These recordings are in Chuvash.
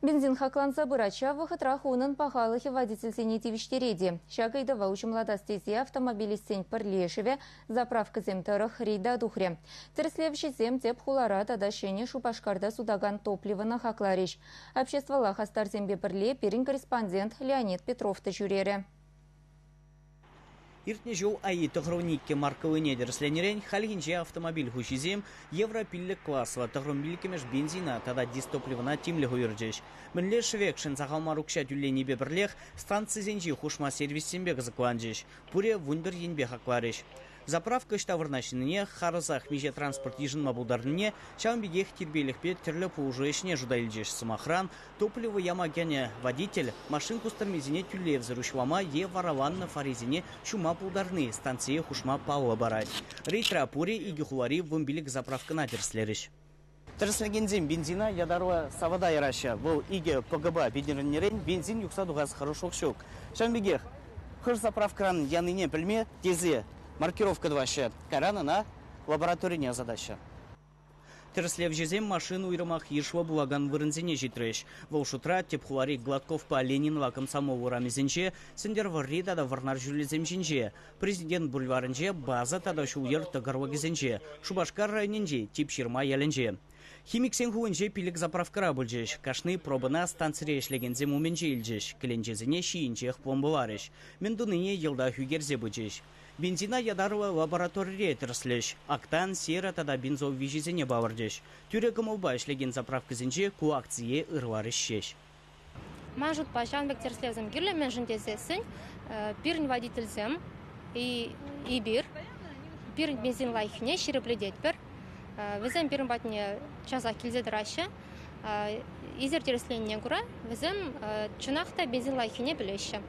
Бензин хакланса пырать, ҫав вӑхӑтрах унӑн пахалӑхӗ водительсене тивӗҫтерет-и? Ҫак ыйтӑва уҫӑмлатас тесе автомобилистсен пӗрлешӗвӗ заправкӑсем тӑрӑх рейда тухрӗ. Тӗрӗслевҫӗсем тӗп хулара тата Ҫӗнӗ Шупашкарта сутакан топливӑна хакларӗҫ. Обществӑлла хастарсемпе пӗрле пирӗн корреспондент Леонид Петров та ҫӳрерӗ. Иртнӗ ҫул АИ 92 маркӑллине тӗрӗсленӗрен хальхинче автомобиль хуҫисем Евро 5 класлӑ 95-мӗш бензина тата дизтопливӑна тимлӗх уйӑрчӗҫ. Мӗнле шӗвекшӗн сахал мар укҫа тӳленипе пӗрлех станцисенчи хушма сервиссемпе кӑсӑкланчӗҫ. Пурӗ 11 енпе хакларӗҫ. Заправка ӑҫта вырнаҫнине, харӑсах миҫе транспорт йышӑнма пултарнине, ҫавӑн пекех тирпейлӗхпе тӗрлӗ пулӑшу ӗҫне шута илчӗҫ. Сӑмахран, топливо яма кӗнӗ водитель машин кустӑрмисене тӳлевсӗр уҫлама е вараланнӑ фарисене ҫума пултарни станцие хушма паллӑ парать. Рейдра пурӗ икӗ хулари 15 заправкӑна тӗрӗслерӗҫ. Тӗрӗслекенсем бензина ятарлӑ савӑта яраҫҫӗ. Вӑл икӗ ПГБ питӗрӗннӗрен бензин юхса тухас хӑрушлӑх ҫук. Ҫавӑн пекех хӑш заправкӑран янине пӗлме тесе маркировка тӑваҫҫӗ. Кайран ӑна лабораторине ӑсатаҫҫӗ. Тӗрӗслевҫӗсем машин уйрӑмах йышлӑ пулакан вырӑнсене ҫитрӗҫ. Вӑл шутра тӗп хулари Гладковпа Ленинла Комсомол урамӗсенче, Сӗнтӗрвӑрри тата Вӑрнар ҫулӗсем ҫинче, Президент бульварӗнче, база тата ҫул-йӗр тӑкӑрлӑкӗсенче, Шупашкар районӗнчи Типҫырма ялӗнче. Химиксен хулинче 5 заправкӑра пулчӗҫ. Кашни пробӑна станцире ӗҫлекенсем умӗнче илчӗҫ, кӗленчесене ҫийӗнчех пломбӑларӗҫ. Мӗн тунине йӑлтах ӳкерсе пычӗҫ. Бензина ятарлӑ лабораторире тӗрӗслӗҫ. Октан, сера тата бензол виҫисене палӑртӗҫ. Тӳрӗ кӑмӑлпа ӗҫлекен заправкӑсенче ку акцие ырларӗҫ ҫеҫ. Ман шутпа, ҫавӑн пек тӗрӗслевсем кирлӗ, мӗншӗн тесессӗн пирӗн водительсем эпир пирӗн бензин лайӑххине ҫирӗплететпӗр. Вӗсем пирӗн патне часах килсе тӑраҫҫӗ. Ӳсӗр тӗрӗсленине кура вӗсем чӑнах та бензин лайӑххине пӗлеҫҫӗ.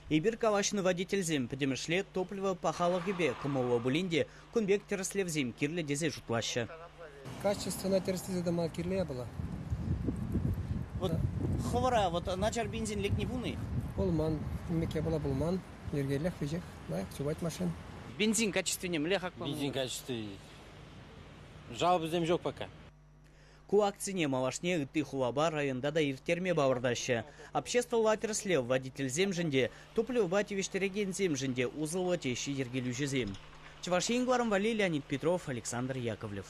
Эпир калаҫнӑ водительсем пӗтӗмӗшле топливо пахалӑхӗпе кӑмӑллӑ пулин те кун пек тӗрӗслевсем кирлӗ тесе шутлаҫҫӗ. Качествӑна тӗрӗслесе тӑма кирлӗ япала. Вот хӑвӑра вот начар бензин лекни пулнӑ-и? Пулман. Ун пек япала пулман. Йӗркеллех веҫех. Лайӑх чупать машина. Бензин качествине мӗнле хакланӑ? Бензин качестви жалобӑсем ҫук пока. Ку акцине малашне ытти хулапа районта та ирттерме палӑртаҫҫӗ. Обществӑлла тӗрӗслев водительсемшӗн те, топливӑпа тивӗҫтерекенсемшӗн те усӑллӑ теҫҫӗ йӗркелӳҫӗсем. Чӑваш Ен кӑларӑм валли Леонид Петров, Александр Яковлев.